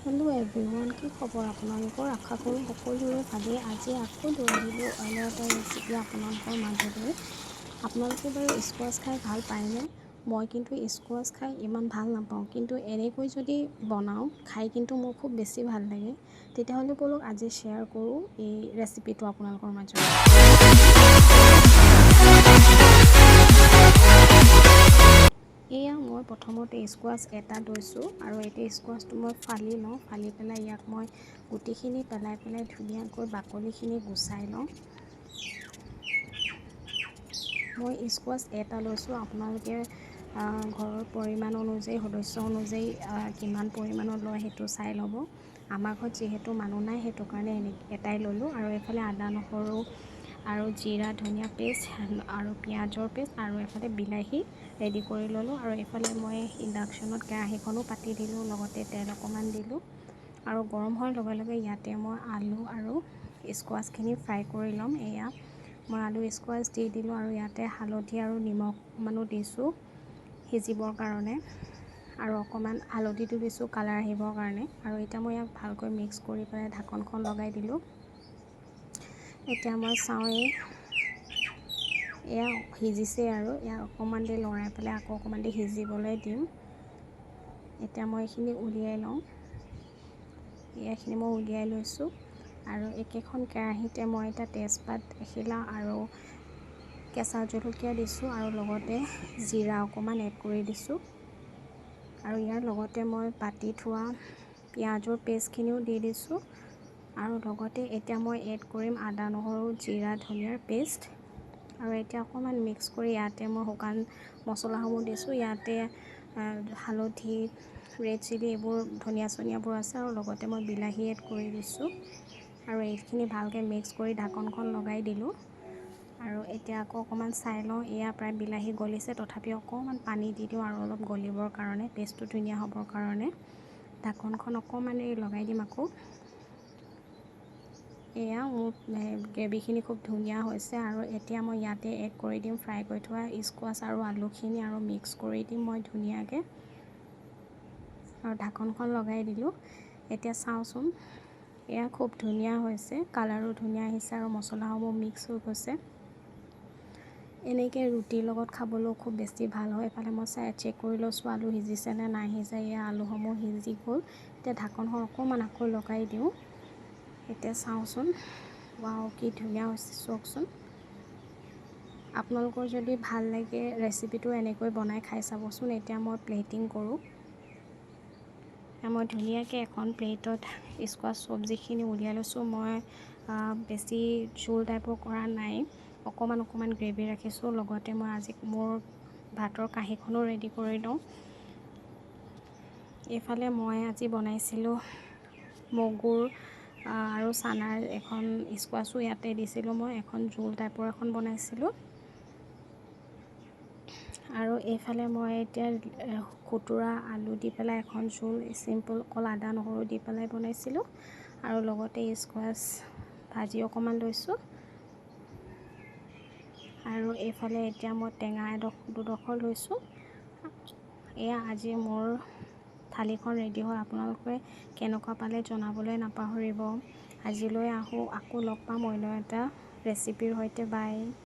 Hello' everyone, কি খবৰ আপোনালোকৰ? আশা কৰোঁ সকলোৰে ভালেই। আজি আকৌ লৈ আহিলোঁ অন্য এটা ৰেচিপি আপোনালোকৰ মাজলৈ। আপোনালোকে বাৰু স্কোৱাচ খাই ভাল পায়নে? মই কিন্তু স্কোৱাচ খাই ইমান ভাল নাপাওঁ, কিন্তু এনেকৈ যদি বনাওঁ খাই কিন্তু মোৰ খুব বেছি ভাল লাগে। তেতিয়াহ'লে ব'লক আজি শ্বেয়াৰ কৰোঁ এই ৰেচিপিটো আপোনালোকৰ মাজত। এয়া মই প্ৰথমতে স্কোৱাচ এটা লৈছোঁ আৰু এতিয়া স্কোৱাচটো মই ফালি লওঁ। ফালি পেলাই ইয়াক মই গুটিখিনি পেলাই পেলাই ধুনীয়াকৈ বাকলিখিনি গুচাই লওঁ। মই স্কোৱাচ এটা লৈছোঁ। আপোনালোকে ঘৰৰ পৰিমাণ অনুযায়ী, সদস্য অনুযায়ী কিমান পৰিমাণত লয় সেইটো চাই ল'ব। আমাৰ ঘৰত যিহেতু মানুহ নাই, সেইটো কাৰণে এটাই ল'লোঁ। আৰু এইফালে আদা, নহৰু আৰু জিৰা, ধনিয়া পেষ্ট আৰু পিঁয়াজৰ পেষ্ট আৰু এইফালে বিলাহী ৰেডি কৰি ল'লোঁ। আৰু এইফালে মই ইণ্ডাকশ্যনত কেৰাহীখনো পাতি দিলোঁ, লগতে তেল অকণমান দিলোঁ। আৰু গৰম হোৱাৰ লগে লগে ইয়াতে মই আলু আৰু স্কোৱাচখিনি ফ্ৰাই কৰি ল'ম। এয়া মই আলু স্কোৱাচ দি দিলোঁ আৰু ইয়াতে হালধি আৰু নিমখ অকণমানো দিছোঁ সিজিবৰ কাৰণে, আৰু অকণমান হালধিটো দিছোঁ কালাৰ আহিবৰ কাৰণে। আৰু এতিয়া মই ইয়াক ভালকৈ মিক্স কৰি পেলাই ঢাকনখন লগাই দিলোঁ। এতিয়া মই চাওঁ, এয়া সিজিছে আৰু ইয়াক অকণমান দেৰি লৰাই পেলাই আকৌ অকণমান দেৰি সিজিবলৈ দিম। এতিয়া মই এইখিনি উলিয়াই লওঁ। এইখিনি মই উলিয়াই লৈছোঁ। আৰু একেখন কেৰাহীতে মই এতিয়া তেজপাত এখিলা আৰু কেঁচা জলকীয়া দিছোঁ আৰু লগতে জিৰা অকণমান এড কৰি দিছোঁ। আৰু ইয়াৰ লগতে মই বাতি থোৱা পিঁয়াজৰ পেষ্টখিনিও দি দিছোঁ। আৰু লগতে এতিয়া মই এড কৰিম আদা, নহৰু, জিৰা, ধনিয়াৰ পেষ্ট। আৰু এতিয়া অকণমান মিক্স কৰি ইয়াতে মই শুকান মছলাসমূহ দিছোঁ। ইয়াতে হালধি, ৰেড চিলি, এইবোৰ ধনিয়া চনিয়াবোৰ আছে আৰু লগতে মই বিলাহী এড কৰি দিছোঁ। আৰু এইখিনি ভালকৈ মিক্স কৰি ঢাকনখন লগাই দিলোঁ। আৰু এতিয়া আকৌ অকণমান চাই লওঁ। এয়া প্ৰায় বিলাহী গলিছে, তথাপি অকণমান পানী দি দিওঁ আৰু অলপ গলিবৰ কাৰণে, পেষ্টটো ধুনীয়া হ'বৰ কাৰণে। ঢাকনখন অকণমান দেৰি লগাই দিম আকৌ। এয়া মোৰ গ্ৰেভিখিনি খুব ধুনীয়া হৈছে। আৰু এতিয়া মই ইয়াতে এড কৰি দিম ফ্ৰাই কৰি থোৱা স্কোৱাচ আৰু আলুখিনি আৰু মিক্স কৰি দিম মই ধুনীয়াকৈ আৰু ঢাকনখন লগাই দিলোঁ। এতিয়া চাওঁচোন, এয়া খুব ধুনীয়া হৈছে, কালাৰো ধুনীয়া আহিছে আৰু মছলাসমূহ মিক্স হৈ গৈছে। এনেকৈ ৰুটিৰ লগত খাবলৈও খুব বেছি ভাল হয়। এইফালে মই চাই চেক কৰি লৈছোঁ আলু সিজিছে নে নাই সিজা। এয়া আলুসমূহ সিজি গ'ল। এতিয়া ঢাকনখন অকণমান আকৌ লগাই দিওঁ। এতিয়া চাওঁচোন, ৱাও, কি ধুনীয়া হৈছে চাওকচোন। আপোনালোকৰ যদি ভাল লাগে ৰেচিপিটো, এনেকৈ বনাই খাই চাবচোন। এতিয়া মই প্লেটিং কৰোঁ। মই ধুনীয়াকৈ এখন প্লেটত স্কোৱাচ চব্জিখিনি উলিয়াই লৈছোঁ। মই বেছি জোল টাইপৰ কৰা নাই, অকণমান অকণমান গ্ৰেভি ৰাখিছোঁ। লগতে মই আজি মোৰ ভাতৰ কাঁহীখনো ৰেডি কৰি লওঁ। এইফালে মই আজি বনাইছিলোঁ মগুৰ আৰু চানাৰ এখন, স্কোৱাচো ইয়াতে দিছিলোঁ। মই এখন জোল টাইপৰ এখন বনাইছিলোঁ। আৰু এইফালে মই এতিয়া খুতুৰা আলু দি পেলাই এখন জোল, চিম্পল, অকল আদা নহৰু দি পেলাই বনাইছিলোঁ। আৰু লগতে স্কোৱাচ ভাজি অকণমান লৈছোঁ। আৰু এইফালে এতিয়া মই টেঙা দুডোখৰ লৈছোঁ। এয়া আজি মোৰ থালিখন ৰেডি হ'ল। আপোনালোকে কেনেকুৱা পালে জনাবলৈ নাপাহৰিব। আজিলৈ আহোঁ, আকৌ লগ পাম অন্য এটা ৰেচিপিৰ সৈতে। বাই।